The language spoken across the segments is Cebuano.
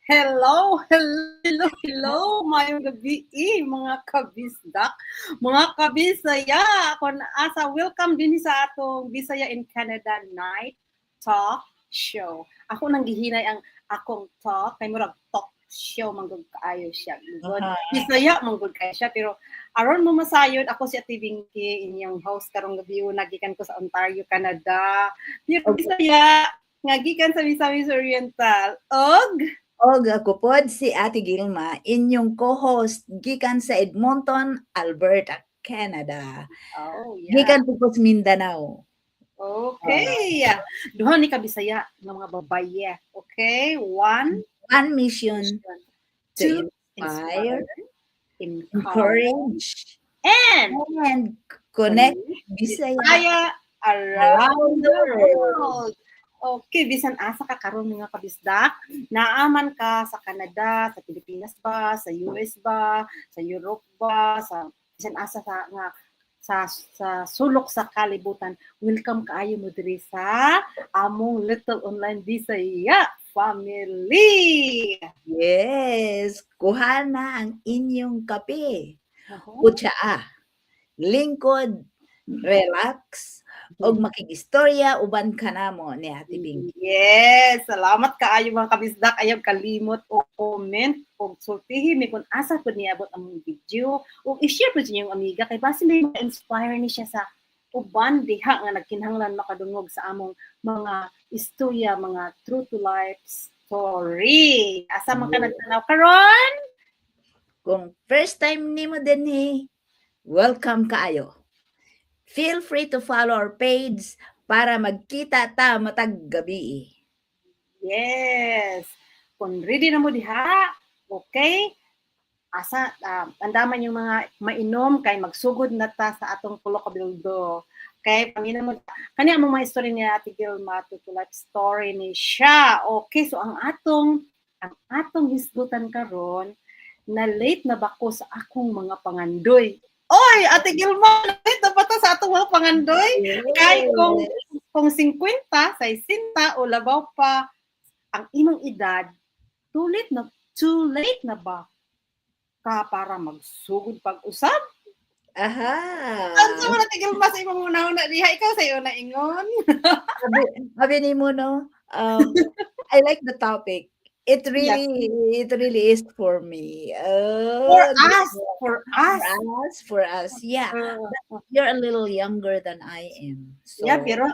Hello, hello, hello, maayong gabi mga kabisdak, mga kabisaya. Ako na asa, welcome din sa atong Bisaya in Canada Night Talk Show. Ako nang gihinay ang akong talk, kay murag talk show manggod kaayo siya. Good. Bisaya manggod kaayo siya, pero aron mo masayod, ako si Ate Binky, inyong host karong gabi, nagikan ko sa Ontario, Canada. Pero Bisaya nga gikan sa Misamis Oriental. Og Og ako pod si Ate Gilma, inyong co-host gikan sa Edmonton, Alberta, Canada. Gikan po sa Mindanao. Okay. Duha ni ka Bisaya nga mga babaye. Okay? One, One mission to to inspire, encourage, encourage, and and connect Bisaya Bisaya around the world. Okay, bisan asa ka karon, mga kabisdak, naaman ka sa Canada, sa Pilipinas ba, sa US ba, sa Europe ba, sa bisan asa sa nga sa sulok sa kalibutan, welcome kaayo mo diri sa among little online Bisaya family. Yes, kuha na ang inyong kape, kutsaa, lingkod, relax, og makigistorya uban kanamo ni Ate Binky. Yes, salamat kaayo, mga kabisdak. Ayaw kalimot og comment og sultihi mi kung asa pud niabot ang video ug i-share pud sa inyong amiga kay basin may ma-inspire ni siya sa uban diha nga nagkinahanglan makadungog sa among mga istorya, mga true to life story. Asa man ka nagtanaw karon? Kung first time nimo dinhi, welcome kaayo. Feel free to follow our page para magkita ta matag gabi. Yes. Kung ready na mo diha, okay? Asa andaman yung mga mainom kay magsugod na ta sa atong tulo ka bildo. Kay pangina mo kani among mga istorya ni Ate Gilma, to life story ni siya. Okay, so ang atong hisgutan karon na late na ba ko sa akong mga pangandoy? Oy, Ate Gilma, late na ba ta sa atong mga pangandoy? Kay kung 50, 60 o labaw pa ang imong edad, too late na ba ka para magsugod pag-usab? Aha. Unsa man, Ate Gilma, sa imong una-una diha, ikaw sa iyo na ingon? Abi nimo, no? I like the topic. It really is for me. Oh, For us, for us. For us, for us. Yeah. You're a little younger than I am. So Yeah, pero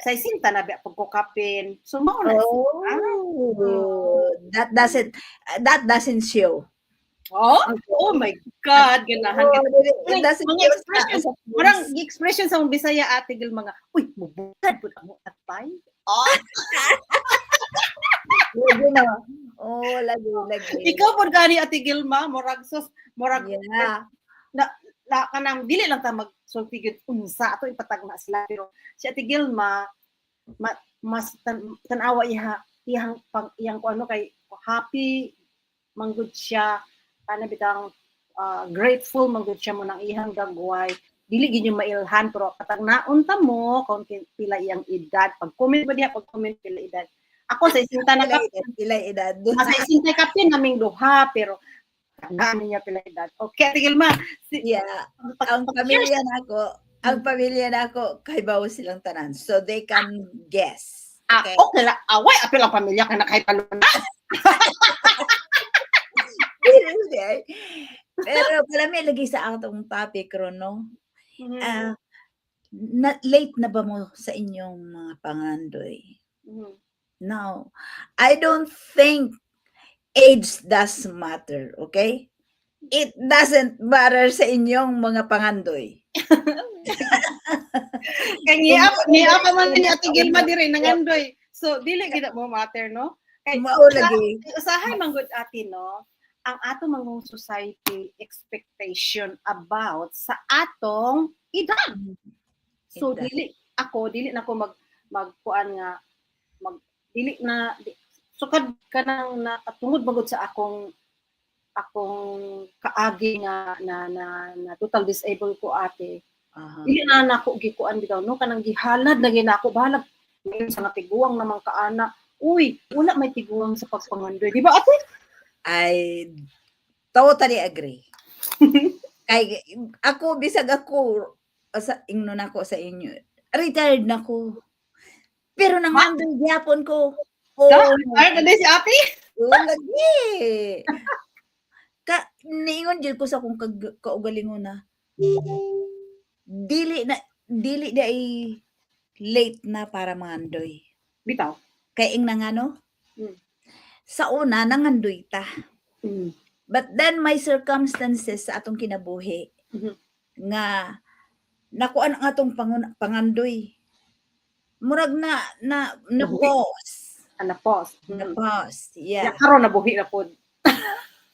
60 na ba pagkukapin. So mao na. Oh, that doesn't show. Oh my God, ganahan Oh, ka. it doesn't Mga show expression, sa Parang expression sa mong Bisaya, Ate Gil, mga, "Uy, mubukad pud ang atay." Oh, Lagi na. Oh, lagi, lagi. Ikaw pud gani, Ate Gilma, murag sus, murag na kanang dili lang ta magsulti gyud unsa ato ipatagna sila, pero si Ate Gilma mas tan-awa iha iyang pang iyang kung ano kay happy manggod siya kana bitang grateful manggod siya mo nang iyang gagway, dili gyud yung mailhan, pero katagnaon ta mo kung pila iyang edad. Pag comment ba diha, pag comment pila edad ako sa isinta na Pila edad, pila edad. Sa isinta kapin naming duha, pero tagnaan niya pila edad. Okay, Ate Gilma, si, Yeah. Ang pamilya nako kahibaw silang tanan. So they can guess. Ah, Okay. okay lang. Away, apil ang pamilya ka na kahit palo na. Hindi. Pero palami lagi sa atong topic ron, no? Ah, na, late na ba mo sa inyong mga pangandoy? No. I don't think age does matter, okay? It doesn't matter sa inyong mga pangandoy. Kay niya pa man ni Ate Gilma diri nangandoy. So dili gid mo matter, no? Kay Mao lagi. Usahay man gud, ate, no, ang ato mangong society expectation about sa atong edad. So Edad. dili ako, dili na ko mag magkuan nga mag dili na di, sukad kanang nakatungod magud sa akong kaagi nga na total disabled ko, ate. Dili na nako gikuan bitaw, no, kanang gihalad na ginako bahalag ngayon sa natiguang namang kaana. Uy, wala may tiguang sa pagpangandoy. Di ba, ate? I totally agree. Kay ako, bisag ako sa ingnon nako sa inyo, retired na ko. Pero nangandoy gyapon ko. Da, Oh, retired na din si ate? Oo, lagi. Ka niingon jud ko sa akong kaugalingon na dili na ay late na para mangandoy. Bitaw. Kay ingna ngano? Sa una nangandoy ta. But then may circumstances sa atong kinabuhi nga nakuan ang atong pangandoy. Murag na na na Nabuhi. pause. Ah, na-pause. Na pause. Yeah. Yeah. Karon nabuhi na pod.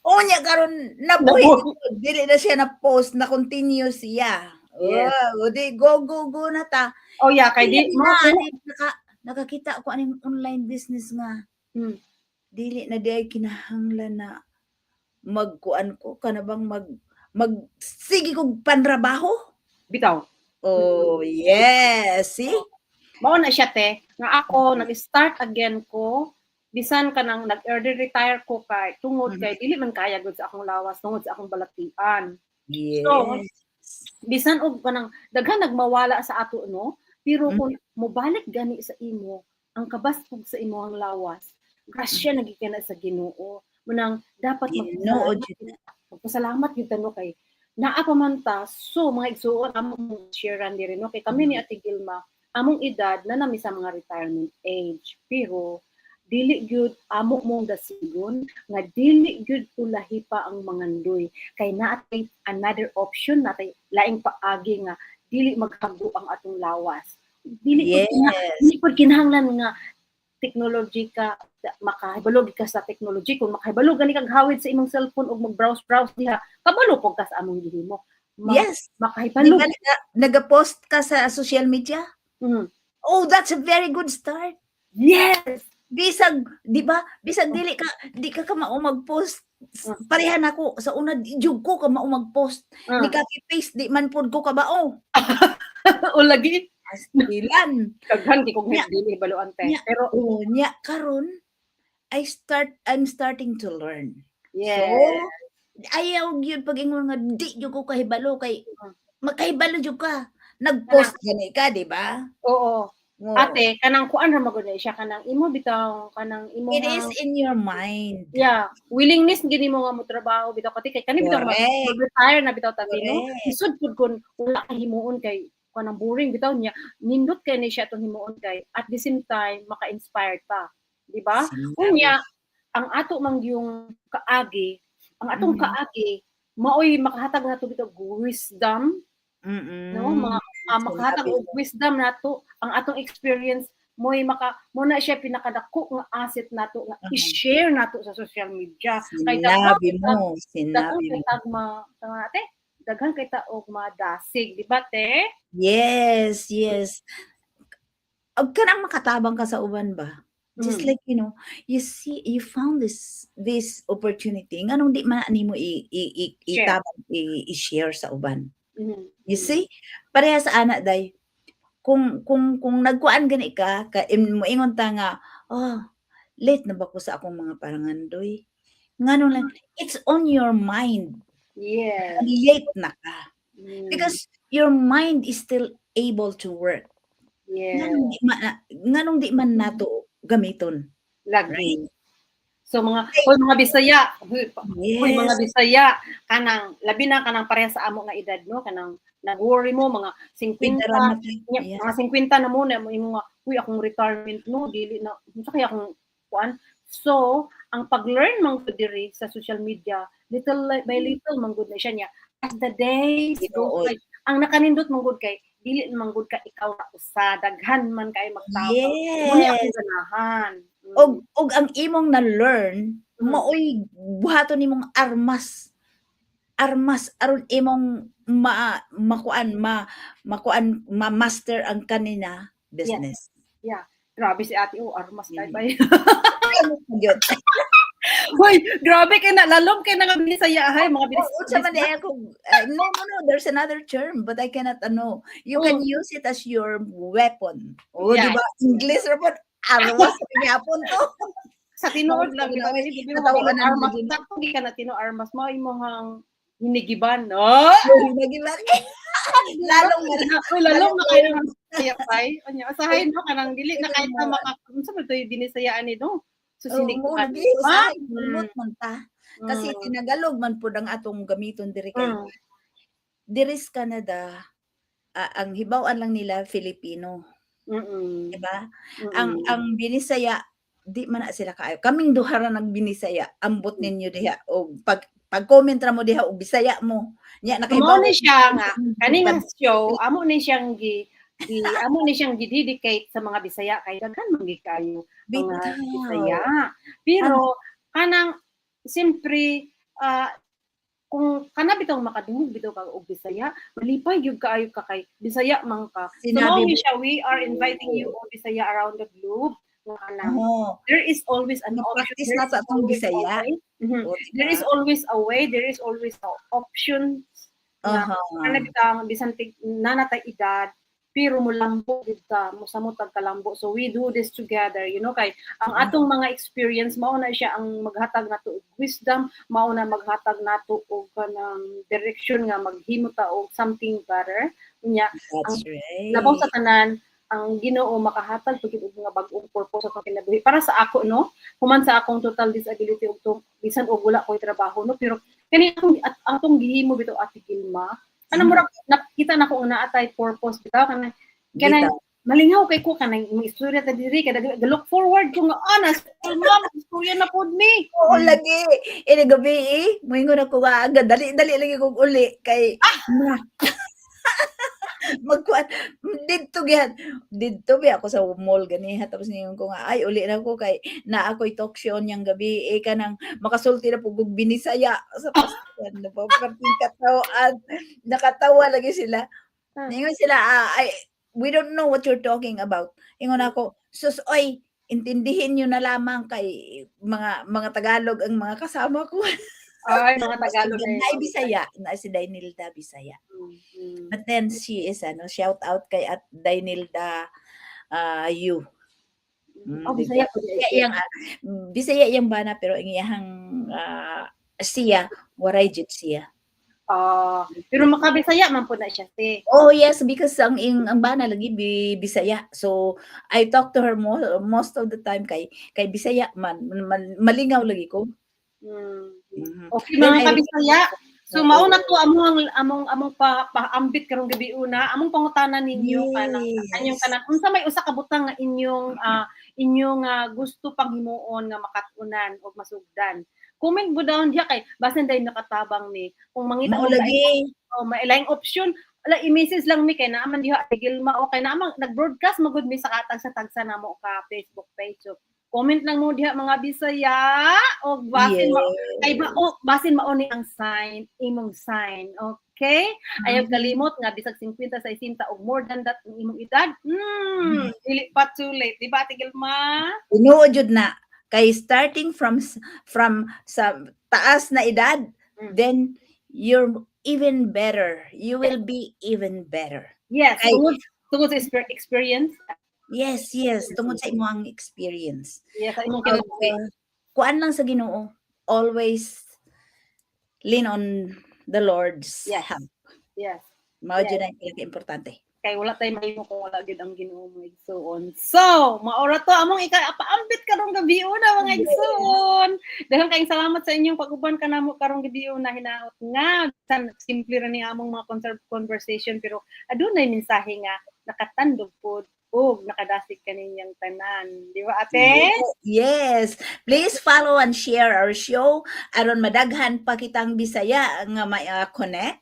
O nya karon nabuhi Nabuhi. na pud. Dili na siya na pause, na continue siya. Oh, di go go go na ta. Oh yeah, kay di Dili mo na, nakakita ko aning online business nga. Dili na di ay kinahanglan na magkuan ko kana bang mag mag sige kog panrabaho. Bitaw. Oh, yes. See? Mao na siya, te, nga ako nag-start again ko bisan kanang nag-early retire ko kay tungod kay dili man kaya gud sa akong lawas tungod sa akong balatian. So, bisan og kanang daghan nagmawala sa ato, no, pero kung mobalik gani sa imo ang kabaskog sa imong lawas, grasya na gikan na sa Ginoo. Munang dapat Ginoo magpasalamat jud na. Magpasalamat gyud ta, no, kay naa pa man ta. So mga igsuon, among share diri, no, kay kami ni Ate Gilma, among edad na nami sa mga retirement age, pero dili gyud amo mong dasigon nga dili gyud ulahi pa ang mangandoy kay naatay another option, natay laing paagi nga dili maghago ang atong lawas. Dili pud kinahanglan nga technology ka, makahibalo ka sa technology. Kung makahibalo gani kag hawid sa imong cellphone ug mag-browse browse diha, kabalo pud ka sa among gihimo. Makahibalo. Di ba naga-post ka sa social media? Oh, that's a very good start. Bisag, di ba? Bisag dili ka di ka kamao mag-post. Parehan ako sa una, di jud ko kamao mag-post. Ni copy paste di man pud ko kabao. O lagi. Astilan. Daghan di kong Nya. dili hibaluan, te. Nya. Pero Oh, nya karon I'm starting to learn. So, ayaw gyud pag-ingon nga di jud ko kahibalo kay makahibalo jud ka. Nag-post gani ka, di ba? Oo. Oo. Ate, kanang kuan ra magud na siya, kanang imo bitaw, kanang imo It is in your mind. Yeah, willingness gini mo nga mo trabaho bitaw kati kay kani bitaw mag-retire na bitaw ta, no. Isod pud kun wala ka himuon kay kanang boring bitaw niya. Nindot kay ni siya atong himuon kay at the same time maka-inspire ta, di ba? Sinabi. Unya ang ato mang yung kaagi, ang atong kaagi maoy makahatag nato bitaw og wisdom, no, mga makahatag Sinabi og wisdom nato ang atong experience mo'y maka mo na siya pinakadako nga asset nato nga i-share nato sa social media kay Sinabi mo, daghan sinabi kay mo. tag ma tama, ate, daghan kay ta og madasig, di ba, te? Yes. Og kanang makatabang ka sa uban ba? Just like, you see, you found this opportunity. Nganong di man nimo i Share. itabang, i-share sa uban? You see? See? Pareha sa ana, day. Kung nagkuan gani ka, ka moingon ta nga, "Oh, late na ba ko sa akong mga parangandoy?" Ngano lang, it's on your mind. Late na ka. Because your mind is still able to work. Nganong di man nato gamiton? Lagi. Right? So mga hoy, mga Bisaya, hoy, hoy mga Bisaya, kanang labi na kanang pareha sa amo nga edad, no, kanang nag-worry mo mga 50 Kwenta ra na kay. nya, mga 50 na mo na mo imo nga, "Uy, akong retirement, no, dili na unsa kaya akong kuan?" So ang pag-learn man gud diri sa social media, little by little man gud na siya niya as the days go Tinuod. by. Ang nakanindot man gud kay dili man gud ka ikaw ra usa, daghan man kay magtabang. Mo ni akong ganahan. Og ang imong na-learn, maoy buhaton nimong armas. Armas aron imong ma makuan ma makuan ma-master ang kanina business. Grabe si ate, oh, armas kay bay. Gyud. Hoy, grabe kay na lalom kay na nga Bisaya hay mga bilis. Oh, unsa man diay ako, no, there's another term but I cannot ano, you can use it as your weapon. Oh, di ba? English ra pod. Armas gihapon to. Sa tinuod lang, di ba? Dili mo Natawanan armas. na. Sakto gikan na tino armas mo imong hinigiban, no? Hinigiban. Lalong Uy, lalong na kayo ng saya pay. Unya, usahay no kanang dili na kahit na maka unsa ba to'y binisayaan ni no? So Oh, mo sinigban. lagi usahay kumot man ta. Kasi tinagalog man pud ang atong gamiton diri kay diri sa Canada, ang hibaw-an lang nila Filipino. 'Di ba? Ang Binisaya di man na sila kaayo. Kaming duha ra nagbinisaya. Ambot ninyo diha og pag comment ra mo diha og Bisaya mo. Nya Mao nakahibaw ni siya nga kani nga show amo ni siyang gi-dedicate sa mga Bisaya kay daghan man gid kayo mga Bisaya. Pero kanang siyempre kung kana bitong makadungog bitaw ka og Bisaya, malipay gyud kaayo ka kay Bisaya man ka. So mao Sinabi ni siya, we are inviting you all Bisaya around the globe nga kanang Oo. there is always an option. Mag-practice There na is sa atong always a Bisaya. way. O, There is diba? always a way, there is always a option na kana bitang bisan tig naa natay edad pero mulambo gid ta, mosamot tag kalambo. So we do this together, kay ang atong mga experience mao na siya ang maghatag nato og wisdom, mao na maghatag nato og kanang direction nga maghimo ta og something better. Unya, That's right. labaw sa tanan, ang Ginoo makahatag pud og mga bag-ong purpose sa kinabuhi. Para sa ako no, human sa akong total disability ug tong bisan og wala koy trabaho no, pero kani akong at atong gihimo bitaw, Ate Gilma. Kanang murag nakita nako nga naa tay purpose bitaw kanang kanang Bitaw. Malingaw kay ko kanang mo istorya ta diri kay look forward ko nga ah na ma'am, istorya na pod mi. Oo lagi. Ini gabi eh. Moingon ako nga agad. Dali-dali lagi kong uli kay na. Magkuan didto gyud didto bi ako sa mall ganiha, tapos ningon ko nga, "Ay, uli na ko kay naa ako'y talk show niyang gabi eh, kanang makasulti na pud kog Binisaya sa pasyan na perting katawaan." Nakatawa lagi sila. Ningon sila, "Ah, ay, we don't know what you're talking about." Ingon ako, "Sus oy, intindihin niyo na lamang kay mga Tagalog ang mga kasama ko." Ay, mga Tagalog eh. Naay Bisaya, naa si Dainilda Bisaya. But then she is ano, shout out kay at Dainilda you. Oh, Di Bisaya ba? po di Bisaya iyang, Bisaya iyang bana pero ang iyahang siya waray jud siya. Ah, pero makabisaya man po na siya, te. Oh yes, because ang bana lagi Bisaya. So I talk to her most of the time kay Bisaya man, malingaw lagi ko. Okay, Then mga kabisaya. So Oo. mao na to among among among pa paambit karong gabi una, among pangutana ninyo kanang anyong kanang unsa may usa ka butang nga inyong gusto pang himuon nga makat-unan og masugdan. Comment mo down diha kay basin dahil nakatabang mi. Kung mangita Mao mo lagi. Oh, may laing option, ala, i-message lang mi kay naa man diha Ate Gilma o kay naa man nag-broadcast magud mi sa katag sa tagsa namo ka Facebook page. So comment lang mo diha, mga Bisaya, og basin kay ba o basin mao ni ang sign, imong sign, okay? Ayaw kalimot nga bisag 50 60 og more than that ang imong edad, dili pa too late, di ba, Ate Gilma? Tinuod jud na kay starting from sa taas na edad, then you're even better. You will be even better. Yes, tungod sa experience. Yes, tungod sa imong experience. Yes, sa imong kinabuhi. Kuan lang sa Ginoo, always lean on the Lord's help. Mao jud ang pinaka-importante. Kay wala tay mahimo kung wala gyud ang Ginoo, mga igsuon. So, mao ra to among ika-paambit karong gabi una, mga igsuon. Daghang kayong salamat sa inyong pag-uban kanamo karong gabi una. Hinaot nga bisan simple ra ni among mga conversation pero adunay mensahe nga nakatandog pod ug nakadasig kaninyang tanan. Di ba, Ate? Yes. Please follow and share our show aron madaghan pa kitang Bisaya nga ma-connect,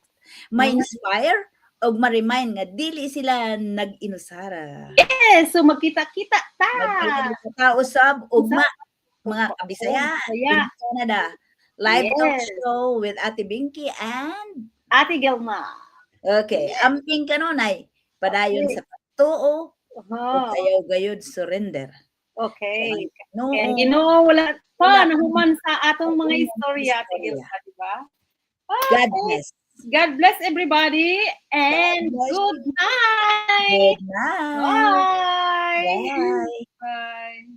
ma-inspire ug ma-remind nga dili sila nag-inusara. Yes, so magkita-kita ta. Magkita ta usab ugma, mga kabisaya Bisaya. In Canada. Live talk show with Ate Binky and Ate Gilma. Okay, amping kanunay padayon sa pagtuo ug ayaw gayud surrender. No. Kaya ang Ginoo wala pa Wala. Nahuman sa atong mga istorya, Ate Istorya. Gilma, di ba? God bless. God bless everybody and God bless. good night. Good night. Bye.